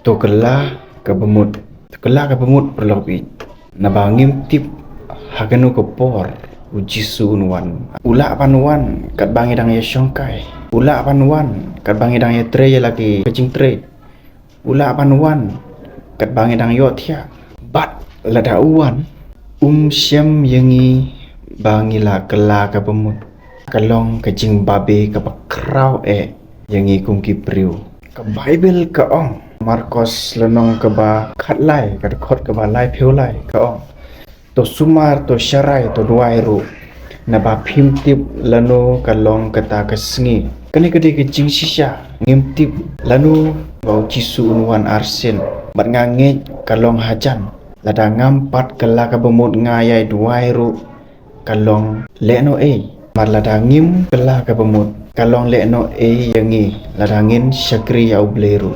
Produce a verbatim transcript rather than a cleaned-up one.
To kylla ka bamut. To kylla ka bamut, paralok baieit. Naba ngim tip ha kano ka por u Jisu un wan. U lah ban wan katba ngi dang ïashongkai. U lah ban wan katba ngi dang ïatrei ïa la ki ka jingtrei. U lah ban wan katba ngi dang ïohthiah. Bad lada u wan, um shem ïa ngi ba ngi la kylla ka bamut. Ka long ka jingbabe kaba khraw eh ïa ngi kum ki briew. Ka Baibl ka ong, Markos lynnong kaba khatlai, ka dkhot kaba laiphew lai, ka ong: To sumar, to sharai, to duwai ruh, naba phim tip lano ka long kata ka sngi. Kane ka dei ka jingshisha, ngim tip lano ba u Jisu un wan arsien. Bad nga ngeit ka long hajan. Lada ngam pat kylla ka bamut, nga ïai duwai ruh, ka long lehnohei. Bad lada ngim kylla ka bamut, ka long lehnohei ïa ngi lada ngin shakri ïa U Blei ruh.